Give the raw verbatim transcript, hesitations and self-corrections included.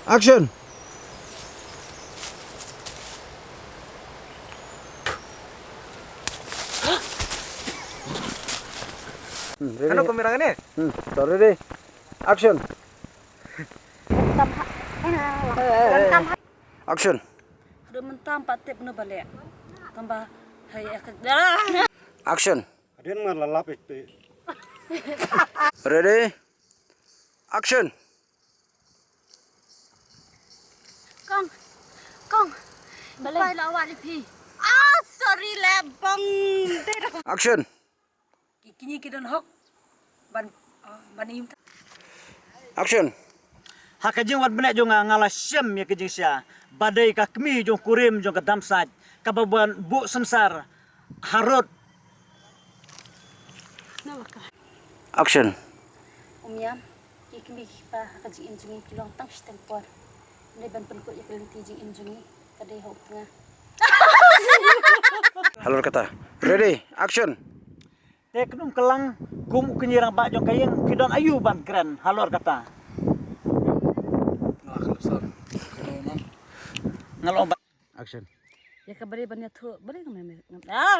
Action. Hmm, ready? Ano kamera ngane? Hmm, start, ready. Action. Action. Hadu mentam pat tip no balik. Tambah hai. Action. Adin man lalap itu. Ready? Action. Kong. Kong. Balik. Pai la awak lipi. Ah, sorry le bong. Action. Kini ki don hok. Ban, ah, ban im. Action. Ha ka jingwan bneh jong nga, nga la shem ïa ka jingshia ba dei ka kmie jong kurim jong ka Damsait kaba ban buh synsar harud. Action. Umiam, ki kmie ki kpa ha ka jingim jong ngi ki long tang shiteng por. Dei ban pynkut ïa ka lynti jingim jong ngi ka dei ha u tnga. Halor kata. Ready, action. Te kynum kylang kum u kñi rangbah jong ka ïing, ki don aïu ban kren halor kata. Nga la kynum san. Nga la ong ba. Action. Ïa ka bri ban ïathuh bri ngam. Ah.